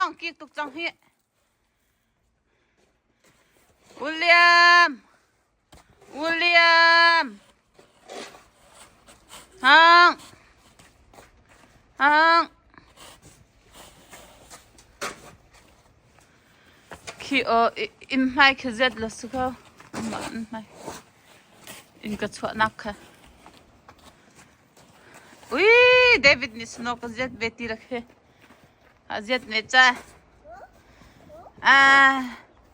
Ang kik tuk cang hi. William! William! Hang! Hang! Khi aw inn hmai khi zet la si ko. Inn hmai. Inn ka chuahnak kha. Ui, David nih snow ka zet ve ti la khi. A zet ne ca. Ah,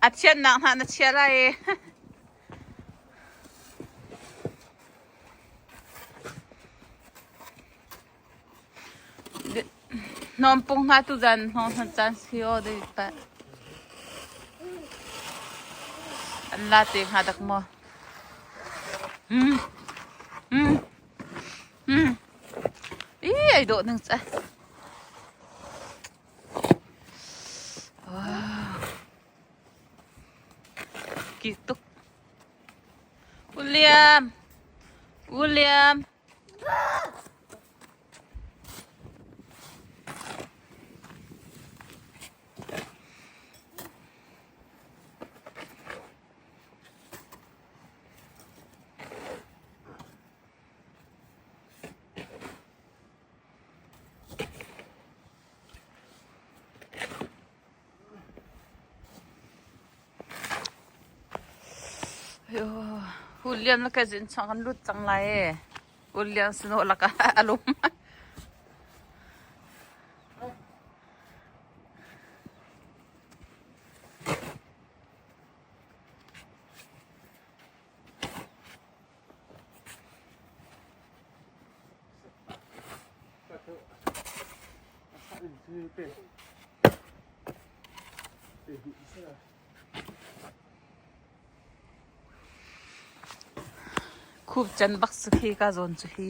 a thiannak hna na chia lai. Hnawmpung hna tuzan hnawm hna caan si aw David pa. An la te hnga dak maw? Hmm. Hmm. Hmm. Ii ai dawh ning ca. Wow. Ki tuk. William. William. William na ka zin chang kan lut cang lai e. William snow lakah a lum. Khup can bak si khi ka zawn cu hi.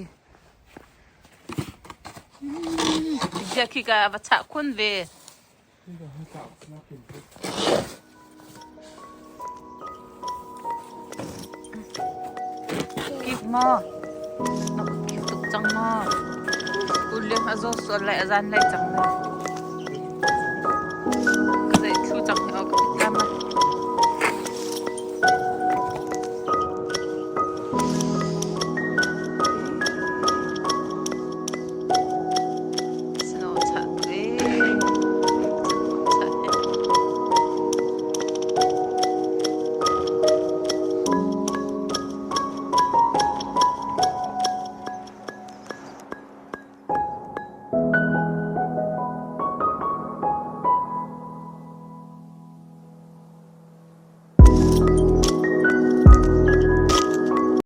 Ziah khi ka va chah khun ve. Kik maw? Na ka kik tuk cang maw? Uliang a zaw sual lai a zan lai cang lai. Ka zeih thlu cang hi aw ka pit ma.